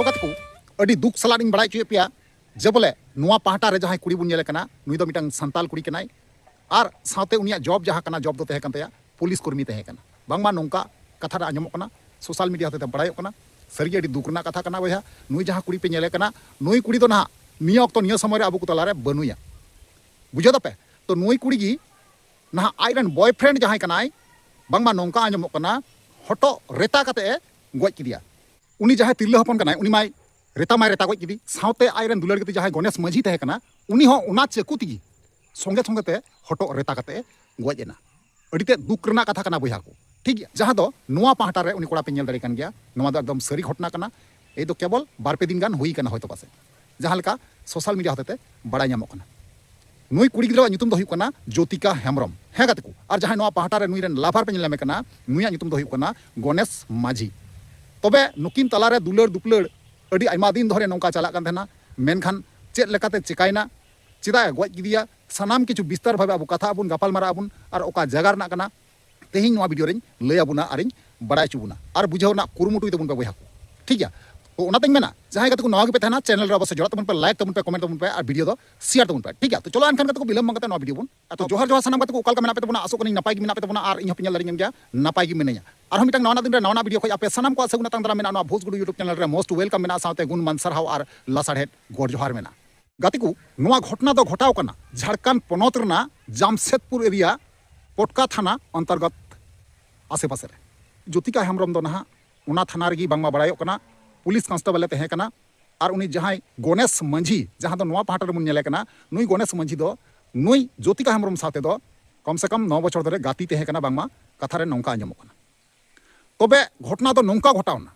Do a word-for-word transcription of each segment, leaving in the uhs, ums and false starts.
ᱠᱟᱛᱮ ᱠᱚ, ᱟᱹᱰᱤ ᱫᱩᱠ ᱥᱟᱞᱟᱜ ᱤᱧ ᱵᱟᱲᱟᱭ ᱦᱚᱪᱚᱭᱮᱫ ᱯᱮᱭᱟ ᱡᱮ ᱵᱚᱞᱮ ᱱᱚᱣᱟ ᱯᱟᱦᱴᱟ ᱨᱮ ᱡᱟᱦᱟᱸᱭ ᱠᱩᱲᱤ ᱵᱚᱱ ᱧᱮᱞᱮ ᱠᱟᱱᱟ, ᱱᱩᱭ ᱫᱚ ᱢᱤᱫᱴᱟᱝ ᱥᱟᱱᱛᱟᱞ ᱠᱩᱲᱤ ᱠᱟᱱᱟᱭ᱾ ᱟᱨ ᱥᱟᱶᱛᱮ ᱩᱱᱤᱭᱟᱜ ᱡᱚᱵ ᱡᱟᱦᱟᱸ ᱠᱟᱱᱟ, ᱡᱚᱵ ᱫᱚ ᱛᱟᱦᱮᱸ ᱠᱟᱱ ᱛᱟᱭᱟ ᱯᱩᱞᱤᱥ ᱠᱚᱨᱢᱤ ᱛᱟᱦᱮᱸ ᱠᱟᱱᱟ, ᱵᱟᱝᱢᱟ ᱱᱚᱝᱠᱟ ᱠᱟᱛᱷᱟ ᱨᱮ ᱟᱸᱡᱚᱢᱚᱜ ᱠᱟᱱᱟ, ᱥᱳᱥᱟᱞ ᱢᱤᱰᱤᱭᱟ ᱦᱚᱛᱮᱛᱮ ᱵᱟᱲᱟᱭᱚᱜ ᱠᱟᱱᱟ᱾ ᱥᱟᱹᱨᱤᱜᱮ ᱟᱹᱰᱤ ᱫᱩᱠ ᱨᱮᱱᱟᱜ ᱠᱟᱛᱷᱟ ᱠᱟᱱᱟ ᱵᱚᱭᱦᱟ᱾ ᱱᱩᱭ ᱡᱟᱦᱟᱸ ᱠᱩᱲᱤ ᱯᱮ ᱧᱮᱞᱮ ᱠᱟᱱᱟ, ᱱᱩᱭ ᱠᱩᱲᱤ ᱫᱚ ᱱᱟᱦᱟᱜ ᱱᱤᱭᱟᱹ ᱚᱠᱛᱚ ᱱᱤᱭᱟᱹ ᱥᱚᱢᱚᱭ ᱨᱮ ᱟᱵᱚ ᱠᱚ ᱛᱟᱞᱟᱨᱮ ᱵᱟᱹᱱᱩᱭᱟ, ᱵᱩᱡᱷᱟᱹᱣ ᱫᱟᱯᱮ? ᱛᱚ ᱱᱩᱭ ᱠᱩᱲᱤ ᱜᱮ ᱱᱟᱦᱟᱜ ᱟᱡ ᱨᱮᱱ ᱵᱚᱭᱯᱷᱨᱮᱱᱰ ᱡᱟᱦᱟᱸᱭ ᱠᱟᱱᱟᱭ, ᱵᱟᱝᱢᱟ ᱱᱚᱝᱠᱟ ᱟᱸᱡᱚᱢᱚᱜ ᱠᱟᱱᱟ, ᱦᱚᱴᱚᱜ ᱨᱮᱛᱟ ᱠᱟᱛᱮ ᱮ ᱜᱚᱡ ᱠᱮᱫᱮᱭᱟ᱾ ᱩᱱᱤ ᱡᱟᱦᱟᱸᱭ ᱛᱤᱨᱞᱟᱹ ᱦᱚᱯᱚᱱ ᱠᱟᱱᱟᱭ, ᱩᱱᱤ ᱢᱟᱭ ᱨᱮᱛᱟ ᱢᱟᱭ ᱨᱮᱛᱟ ᱜᱚᱡ ᱠᱮᱫᱮ, ᱥᱟᱶᱛᱮ ᱟᱡ ᱨᱮᱱ ᱫᱩᱞᱟᱹᱲ ᱜᱟᱛᱮ ᱡᱟᱦᱟᱸᱭ ᱜᱚᱱᱮᱥ ᱢᱟᱹᱡᱷᱤ ᱛᱟᱦᱮᱸ ᱠᱟᱱᱟ, ᱩᱱᱤ ᱦᱚᱸ ᱚᱱᱟ ᱪᱟᱹᱠᱩ ᱛᱮᱜᱮ ᱥᱚᱸᱜᱮ ᱥᱚᱸᱜᱮ ᱛᱮ ᱦᱚᱴᱚᱜ ᱨᱮᱛᱟ ᱠᱟᱛᱮ ᱮ ᱜᱚᱡ ᱮᱱᱟ᱾ ᱟᱹᱰᱤ ᱛᱮᱫ ᱫᱩᱠ ᱨᱮᱱᱟᱜ ᱠᱟᱛᱷᱟ ᱠᱟᱱᱟ ᱵᱚᱭᱦᱟ ᱠᱚ, ᱴᱷᱤᱠ ᱜᱮᱭᱟ? ᱡᱟᱦᱟᱸ ᱫᱚ ᱱᱚᱣᱟ ᱯᱟᱦᱴᱟ ᱨᱮ ᱩᱱᱤ ᱠᱚᱲᱟ ᱯᱮ ᱧᱮᱞ ᱫᱟᱲᱮ ᱠᱟᱱ ᱜᱮᱭᱟ, ᱱᱚᱣᱟ ᱫᱚ ᱮᱠᱫᱚᱢ ᱥᱟᱹᱨᱤ ᱜᱷᱚᱴᱚᱱᱟ ᱠᱟᱱᱟ᱾ ᱮᱭ ᱫᱚ ᱠᱮᱵᱚᱞ ᱵᱟᱨ ᱯᱮ ᱫᱤᱱ ᱜᱟᱱ ᱦᱩᱭ ᱠᱟᱱᱟ ᱦᱚᱭᱛᱳ ᱯᱟᱥᱮᱡ, ᱡᱟᱦᱟᱸ ᱞᱮᱠᱟ ᱥᱳᱥᱟᱞ ᱢᱤᱰᱤᱭᱟ ᱦᱚᱛᱮᱛᱮ ᱵᱟᱲᱟᱭ ᱧᱟᱢᱚᱜ ᱠᱟᱱᱟ᱾ ᱱᱩᱭ ᱠᱩᱲᱤ ᱜᱤᱫᱽᱨᱟᱹᱣᱟᱜ ᱧᱩᱛᱩᱢ ᱫᱚ ᱦᱩᱭᱩᱜ ᱠᱟᱱᱟ ᱡᱳᱛᱤᱠᱟ ᱦᱮᱢᱵᱨᱚᱢ᱾ ᱦᱮᱸ ᱜᱟᱛᱮ ᱠᱚ, ᱟᱨ ᱡᱟᱦᱟᱸᱭ ᱱᱚᱣᱟ ᱯᱟᱦᱴᱟ ᱨᱮ ᱱᱩᱭ ᱨᱮᱱ ᱞᱟᱵᱷᱟᱨ ᱯᱮ ᱧᱮᱞ ᱧᱟᱢᱮ ᱠᱟᱱᱟ, ᱱᱩᱭᱟᱜ ᱧᱩᱛᱩᱢ ᱫᱚ ᱦᱩᱭᱩᱜ ᱠᱟᱱᱟ ᱜᱚᱱᱮᱥ ᱢᱟᱹᱡᱷᱤ᱾ ᱛᱚᱵᱮ ᱱᱩᱠᱤᱱ ᱛᱟᱞᱟᱨᱮ ᱫᱩᱞᱟᱹᱲ ᱫᱩᱯᱞᱟᱹᱲ ᱟᱹᱰᱤ ᱟᱭᱢᱟ ᱫᱤᱱ ᱫᱷᱚᱨᱮ ᱱᱚᱝᱠᱟ ᱪᱟᱞᱟᱜ ᱠᱟᱱ ᱛᱟᱦᱮᱱᱟ, ᱢᱮᱱᱠᱷᱟᱱ ᱪᱮᱫ ᱞᱮᱠᱟᱛᱮ ᱪᱮᱠᱟᱭᱮᱱᱟ, ᱪᱮᱫᱟᱜ ᱮ ᱜᱚᱡ ᱠᱮᱫᱮᱭᱟ, ᱥᱟᱱᱟᱢ ᱠᱤᱪᱷᱩ ᱵᱤᱥᱛᱟᱨ ᱵᱷᱟᱵᱮ ᱟᱵᱚ ᱠᱟᱛᱷᱟ ᱟᱵᱚᱱ, ᱜᱟᱯᱟᱞ ᱢᱟᱨᱟᱜ ᱟᱵᱚᱱ, ᱟᱨ ᱚᱠᱟ ᱡᱟᱭᱜᱟ ᱨᱮᱱᱟᱜ ᱠᱟᱱᱟ, ᱛᱮᱦᱮᱧ ᱱᱚᱣᱟ ᱵᱷᱤᱰᱤᱭᱳ ᱨᱮᱧ ᱞᱟᱹᱭ ᱟᱵᱚᱱᱟ ᱟᱨᱤᱧ ᱵᱟᱲᱟᱭ ᱦᱚᱪᱚ ᱵᱚᱱᱟ, ᱟᱨ ᱵᱩᱡᱷᱟᱹᱣ ᱨᱮᱱᱟᱜ ᱠᱩᱨᱩᱢᱩᱴᱩᱭ ᱛᱟᱵᱚᱱ ᱯᱮ ᱵᱚᱭᱦᱟ ᱠᱚ, ᱴᱷᱤᱠ ᱜᱮᱭᱟ? ᱛᱚ ᱚᱱᱟᱛᱮᱧ ᱢᱮᱱᱟ, ᱡᱟᱦᱟᱸᱭ ᱜᱟᱛᱮ ᱠᱚ ᱱᱟᱣᱟ ᱜᱮᱯᱮ ᱛᱟᱦᱮᱱᱟ, ᱪᱮᱱᱮᱞ ᱨᱮ ᱚᱵᱚᱥᱥᱳᱭ ᱡᱚᱲᱟᱜ ᱛᱟᱵᱚᱱ ᱯᱮ, ᱞᱟᱭᱤᱠ ᱛᱟᱵᱚᱱ ᱯᱮ, ᱠᱚᱢᱮᱱᱴ ᱛᱟᱵᱚᱱ ᱯᱮ, ᱟᱨ ᱵᱷᱤᱰᱤᱭᱳ ᱫᱚ ᱥᱮᱭᱟᱨ ᱛᱟᱵᱚᱱ ᱯᱮ, ᱴᱷᱤᱠ ᱜᱮᱭᱟ? ᱛᱚ ᱪᱚᱞᱚ ᱮᱱᱠᱷᱟᱱ ᱜᱟᱛᱮ ᱠᱚ, ᱵᱤᱞᱚᱢ ᱵᱟᱝ ᱠᱟᱛᱮ ᱱᱚᱣᱟ ᱵᱷᱤᱰᱤᱭᱳ ᱵᱚᱱ ᱮᱛᱚᱦᱚᱵ᱾ ᱡᱚᱦᱟᱨ ᱡᱚᱦᱟᱨ ᱥᱟᱱᱟᱢ ᱜᱟᱛᱮ ᱠᱚ, ᱚᱠᱟ ᱞᱮᱠᱟ ᱢᱮᱱᱟᱜ ᱯᱮ ᱛᱟᱵᱚᱱᱟ? ᱟᱥᱚᱜ ᱠᱟᱹᱱᱟᱹᱧ ᱱᱟᱯᱟᱭ ᱜᱮ ᱢᱮᱱᱟᱜ ᱯᱮ ᱛᱟᱵᱚᱱᱟ, ᱟᱨ ᱤᱧ ᱦᱚᱸ ᱯᱮ ᱧᱮᱞ ᱫᱟᱲᱮᱧ ᱠᱟᱱ ᱜᱮᱭᱟ ᱱᱟᱯᱟᱭ ᱜᱮ ᱢᱤᱱᱟᱹᱧᱟ᱾ ᱟᱨᱦᱚᱸ ᱢᱤᱫᱴᱟᱝ ᱱᱟᱣᱟ ᱱᱟᱣᱟ ᱵᱷᱤᱰᱤᱭᱳ ᱠᱷᱚᱱ ᱟᱯᱮ ᱥᱟᱱᱟᱢ ᱠᱚᱣᱟᱜ ᱥᱟᱹᱜᱩᱱ ᱟᱛᱟᱝ ᱫᱟᱨᱟᱢ ᱢᱮᱱᱟᱜᱼᱟ ᱱᱚᱣᱟ ᱵᱷᱳᱡᱽ ᱜᱩᱰᱩ YouTube ᱪᱮᱱᱮᱞ ᱨᱮ most welcome ᱢᱮᱱᱟᱜᱼᱟ, ᱥᱟᱶᱛᱮ ᱜᱩᱱᱢᱟᱱ ᱥᱟᱨᱦᱟᱣ ᱟᱨ ᱞᱟᱥᱟᱲᱦᱮᱫ ᱜᱚᱰ ᱡᱚᱦᱟᱨ ᱢᱮᱱᱟᱜᱼᱟ᱾ ᱜᱟᱛᱮ ᱠᱚ, ᱱᱚᱣᱟ ᱜᱷᱚᱴᱚᱱᱟ ᱫᱚ ᱜᱷᱚᱴᱟᱣ ᱠᱟᱱᱟ ᱡᱷᱟᱲᱠᱷᱚᱸᱰ ᱯᱚᱱᱚᱛ ᱨᱮᱱᱟᱜ ᱡᱟᱢᱥᱮᱫᱽᱯᱩᱨ ᱮᱨᱤᱭᱟ ᱯᱚᱴᱠᱟ ᱛᱷᱟᱱᱟ ᱚᱱᱛᱚᱨᱜᱚᱛ ᱟᱥᱮ ᱯᱟᱥᱮ ᱨᱮ᱾ ᱡᱳᱛᱤᱠᱟ ᱦᱮᱢᱵᱨᱚᱢ ᱫᱚ ᱱᱟᱦᱟᱜ ᱚᱱᱟ ᱛᱷᱟᱱᱟ ᱨᱮᱜᱮ ᱵᱟᱝᱢᱟ ᱵᱟᱲᱟᱭᱚᱜ ᱠᱟᱱᱟ ᱯᱩᱞᱤᱥ ᱠᱚᱱᱥᱴᱮᱵᱚᱞ ᱮ ᱛᱟᱦᱮᱸ ᱠᱟᱱᱟ᱾ ᱟᱨ ᱩᱱᱤ ᱡᱟᱦᱟᱸᱭ ᱜᱚᱱᱮᱥ ᱢᱟᱹᱡᱷᱤ, ᱡᱟᱦᱟᱸ ᱫᱚ ᱱᱚᱣᱟ ᱯᱟᱦᱴᱟ ᱨᱮᱵᱚᱱ ᱧᱮᱞᱮ ᱠᱟᱱᱟ, ᱱᱩᱭ ᱜᱚᱱᱮᱥ ᱢᱟᱹᱡᱷᱤ ᱫᱚ ᱱᱩᱭ ᱡᱳᱛᱤᱠᱟ ᱦᱮᱢᱵᱨᱚᱢ ᱥᱟᱶᱛᱮ ᱫᱚ ᱠᱚᱢ ᱥᱮ ᱠᱚᱢ ᱱᱚ ᱵᱚᱪᱷᱚᱨ ᱫᱷᱚᱨᱮ ᱜᱟᱛᱮ ᱛᱟᱦᱮᱸ ᱠᱟᱱᱟ, ᱵᱟᱝᱢᱟ ᱠᱟᱛᱷᱟ ᱨᱮ ᱱᱚᱝᱠᱟ ᱟᱸᱡᱚᱢᱚᱜ ᱠᱟᱱᱟ᱾ ᱛᱚᱵᱮ ᱜᱷᱚᱴᱚᱱᱟ ᱫᱚ ᱱᱚᱝᱠᱟ ᱜᱷᱚᱴᱟᱣᱱᱟ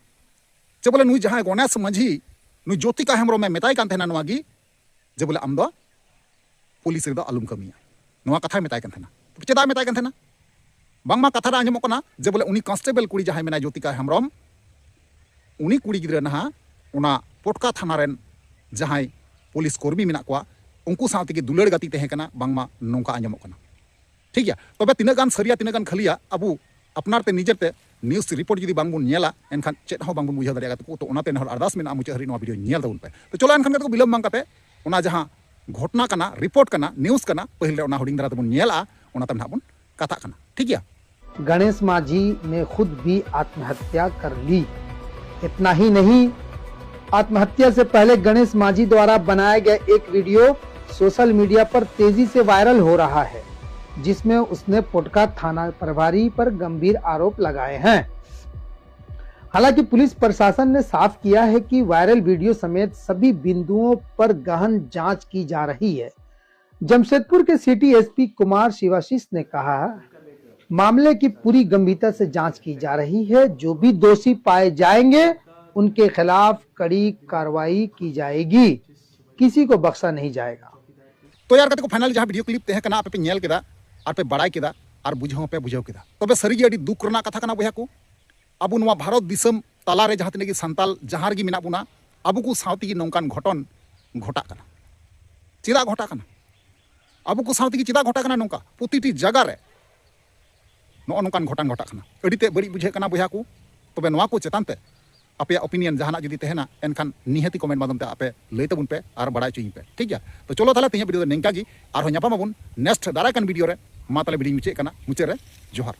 ᱡᱮ ᱵᱚᱞᱮ ᱱᱩᱭ ᱡᱟᱦᱟᱸᱭ ᱜᱚᱱᱮᱥ ᱢᱟᱹᱡᱷᱤ, ᱱᱩᱭ ᱡᱳᱛᱤᱠᱟ ᱦᱮᱢᱵᱨᱚᱢᱮ ᱢᱮᱛᱟᱭ ᱠᱟᱱ ᱛᱟᱦᱮᱱᱟ ᱱᱚᱣᱟ ᱜᱮ, ᱡᱮ ᱵᱚᱞᱮ ᱟᱢ ᱫᱚ ᱯᱩᱞᱤᱥ ᱨᱮᱫᱚ ᱟᱞᱚᱢ ᱠᱟᱹᱢᱤᱭᱟ, ᱱᱚᱣᱟ ᱠᱟᱛᱷᱟᱭ ᱢᱮᱛᱟᱭ ᱠᱟᱱ ᱛᱟᱦᱮᱱᱟ᱾ ᱛᱚᱵᱮ ᱪᱮᱫᱟᱜ ᱮ ᱢᱮᱛᱟᱭ ᱠᱟᱱ ᱛᱟᱦᱮᱱᱟ? ᱵᱟᱝᱢᱟ ᱠᱟᱛᱷᱟ ᱨᱮ ᱟᱸᱡᱚᱢᱚᱜ ᱠᱟᱱᱟ ᱡᱮ ᱵᱚᱞᱮ ᱩᱱᱤ ᱠᱚᱱᱥᱴᱮᱵᱚᱞ ᱠᱩᱲᱤ ᱡᱟᱦᱟᱸᱭ ᱢᱮᱱᱟᱭ ᱡᱳᱛᱤᱠᱟ ᱦᱮᱢᱵᱨᱚᱢ, ᱩᱱᱤ ᱠᱩᱲᱤ ᱜᱤᱫᱽᱨᱟᱹ ᱱᱟᱦᱟᱜ ᱚᱱᱟ ᱯᱚᱴᱠᱟ ᱛᱷᱟᱱᱟ ᱨᱮᱱ ᱡᱟᱦᱟᱸᱭ ᱯᱩᱞᱤᱥ ᱠᱚᱨᱢᱤ ᱢᱮᱱᱟᱜ ᱠᱚᱣᱟ, ᱩᱱᱠᱩ ᱥᱟᱶ ᱛᱮᱜᱮ ᱫᱩᱞᱟᱹᱲ ᱜᱟᱛᱮ ᱛᱟᱦᱮᱸ ᱠᱟᱱᱟ, ᱵᱟᱝᱢᱟ ᱱᱚᱝᱠᱟ ᱟᱸᱡᱚᱢᱚᱜ ᱠᱟᱱᱟ᱾ ᱴᱷᱤᱠ ᱜᱮᱭᱟ, ᱛᱚᱵᱮ ᱛᱤᱱᱟᱹᱜ ᱜᱟᱱ ᱥᱟᱹᱨᱤᱭᱟ, ᱛᱤᱱᱟᱹᱜ ᱜᱟᱱ ᱠᱷᱟᱹᱞᱤᱭᱟ, ᱟᱵᱚ ᱟᱯᱱᱟᱨ ᱛᱮ ᱱᱤᱡᱮᱨ ᱛᱮ ᱱᱤᱭᱩᱡᱽ ᱨᱤᱯᱳᱨᱴ ᱡᱩᱫᱤ ᱵᱟᱝᱵᱚᱱ ᱧᱮᱞᱟ, ᱮᱱᱠᱷᱟᱱ ᱪᱮᱫ ᱦᱚᱸ ᱵᱟᱝᱵᱚᱱ ᱵᱩᱡᱷᱟᱹᱣ ᱫᱟᱲᱮᱭᱟᱜᱼᱟ ᱜᱟᱛᱮ ᱠᱚ᱾ ᱛᱚ ᱚᱱᱟᱛᱮ ᱱᱮᱦᱚᱨ ᱟᱨᱫᱟᱥ ᱢᱮᱱᱟᱜᱼᱟ, ᱢᱩᱪᱟᱹᱫ ᱦᱟᱹᱨᱤᱡ ᱱᱚᱣᱟ ᱵᱷᱤᱰᱤᱭᱳ ᱧᱮᱞ ᱛᱟᱵᱚᱱ ᱯᱮ᱾ ᱛᱚ ᱪᱚᱞᱚ ᱮᱱᱠᱷᱟᱱ ᱜᱟᱛᱮ ᱠᱚ, ᱵᱤᱞᱚᱢ ᱵᱟᱝ ᱠᱟᱛᱮ ᱚᱱᱟ ᱡᱟᱦᱟᱸ ᱜᱷᱚᱴᱱᱟ ᱠᱟᱱᱟ, ᱨᱤᱯᱳᱨᱴ ᱠᱟᱱᱟ, ᱱᱤᱭᱩᱡᱽ ᱠᱟᱱᱟ, ᱯᱟᱹᱦᱤᱞ ᱨᱮ ᱚᱱᱟ ᱦᱩᱰᱤᱧ ᱫᱷᱟᱨᱟ ᱛᱮᱵᱚᱱ ᱧᱮᱞᱟ, ᱚᱱᱟ ᱛᱟᱭᱚᱢ ᱱᱟᱦᱟᱜ ᱵᱚᱱ ᱠᱟᱛᱷᱟᱜ ᱠᱟᱱᱟ, ᱴᱷᱤᱠ ᱜᱮᱭᱟ? गणेश मांझी ने खुद भी आत्महत्या कर ली। इतना ही नहीं, आत्महत्या से पहले गणेश मांझी द्वारा बनाए गए एक वीडियो सोशल मीडिया पर तेजी से वायरल हो रहा है, जिसमें उसने पोटका थाना प्रभारी पर गंभीर आरोप लगाए हैं। हालांकि पुलिस प्रशासन ने साफ किया है कि वायरल वीडियो समेत सभी बिंदुओं पर गहन जांच की जा रही है। जमशेदपुर के सिटी एसपी कुमार शिवाशीष ने कहा, मामले की पूरी गंभीरता से जांच की जा रही है, जो भी दोषी पाए जाएंगे, उनके खिलाफ कड़ी कार्रवाई की जाएगी, किसी को बख्शा नहीं जाएगा। ᱛᱚ ᱭᱟᱨ ᱜᱟᱛᱮ ᱠᱚ, ᱯᱷᱟᱭᱱᱟᱞ ᱡᱟᱦᱟᱸ ᱵᱷᱤᱰᱤᱭᱳ ᱠᱞᱤᱯ ᱛᱟᱦᱮᱸ ᱠᱟᱱᱟ, ᱟᱯᱮ ᱯᱮ ᱧᱮᱞ ᱠᱮᱫᱟ, ᱟᱨ ᱯᱮ ᱵᱟᱲᱟᱭ ᱠᱮᱫᱟ, ᱟᱨ ᱵᱩᱡᱷᱟᱹᱣ ᱦᱚᱸᱯᱮ ᱵᱩᱡᱷᱟᱹᱣ ᱠᱮᱫᱟ᱾ ᱛᱚᱵᱮ ᱥᱟᱹᱨᱤᱜᱮ ᱟᱹᱰᱤ ᱫᱩᱠ ᱨᱮᱱᱟᱜ ᱠᱟᱛᱷᱟ ᱠᱟᱱᱟ ᱵᱚᱭᱦᱟ ᱠᱚ, ᱟᱵᱚ ᱱᱚᱣᱟ ᱵᱷᱟᱨᱚᱛ ᱫᱤᱥᱚᱢ ᱛᱟᱞᱟᱨᱮ ᱡᱟᱦᱟᱸ ᱛᱤᱱᱟᱹᱜ ᱜᱮ ᱥᱟᱱᱛᱟᱞ ᱡᱟᱦᱟᱸ ᱨᱮᱜᱮ ᱢᱮᱱᱟᱜ ᱵᱚᱱᱟ, ᱟᱵᱚ ᱠᱚ ᱥᱟᱶ ᱛᱮᱜᱮ ᱱᱚᱝᱠᱟᱱ ᱜᱷᱚᱴᱚᱱ ᱜᱷᱚᱴᱟᱜ ᱠᱟᱱᱟ᱾ ᱪᱮᱫᱟᱜ ᱜᱷᱚᱴᱟᱜ ᱠᱟᱱᱟ? ᱟᱵᱚ ᱠᱚ ᱥᱟᱶ ᱛᱮᱜᱮ ᱪᱮᱫᱟᱜ ᱜᱷᱚᱴᱟᱜ ᱠᱟᱱᱟ? ᱱᱚᱝᱠᱟ ᱯᱨᱚᱛᱤᱴᱤ ᱡᱟᱭᱜᱟ ᱨᱮ ᱱᱚᱜᱼᱚ ᱱᱚᱝᱠᱟᱱ ᱜᱷᱚᱴᱟᱱ ᱜᱷᱚᱴᱟᱜ ᱠᱟᱱᱟ᱾ ᱟᱹᱰᱤ ᱛᱮ ᱵᱟᱹᱲᱤᱡ ᱵᱩᱡᱷᱟᱹᱜ ᱠᱟᱱᱟ ᱵᱚᱭᱦᱟ ᱠᱚ᱾ ᱛᱚᱵᱮ ᱱᱚᱣᱟ ᱠᱚ ᱪᱮᱛᱟᱱ ᱛᱮ ᱟᱯᱮᱭᱟᱜ ᱚᱯᱤᱱᱤᱭᱚᱱ ᱡᱟᱦᱟᱱᱟᱜ ᱡᱩᱫᱤ ᱛᱟᱦᱮᱱᱟ, ᱮᱱᱠᱷᱟᱱ ᱱᱤᱦᱟᱹᱛᱤ ᱠᱚᱢᱮᱱᱴ ᱢᱟᱫᱽᱫᱷᱚᱢ ᱛᱮ ᱟᱯᱮ ᱞᱟᱹᱭ ᱛᱟᱵᱚᱱ ᱯᱮ ᱟᱨ ᱵᱟᱲᱟᱭ ᱦᱚᱪᱚᱭᱤᱧ ᱯᱮ, ᱴᱷᱤᱠ ᱜᱮᱭᱟ? ᱛᱚ ᱪᱚᱞᱚ ᱛᱟᱦᱞᱮ, ᱛᱮᱦᱮᱧᱟᱜ ᱵᱷᱤᱰᱤᱭᱳ ᱫᱚ ᱱᱤᱝᱠᱟ ᱜᱮ, ᱟᱨᱦᱚᱸ ᱧᱟᱯᱟᱢ ᱟᱵᱚᱱ ᱱᱮᱠᱥᱴ ᱫᱟᱨᱟᱭ ᱠᱟᱱ ᱵᱷᱤᱰᱤᱭᱳ ᱨᱮ᱾ ᱢᱟ ᱛᱟᱦᱞᱮ ᱵᱷᱤᱰᱤᱭᱳᱧ ᱢᱩᱪᱟᱹᱫ ᱠᱟᱱᱟ, ᱢᱩᱪᱟᱹᱫ ᱨᱮ ᱡᱚᱦᱟᱨ᱾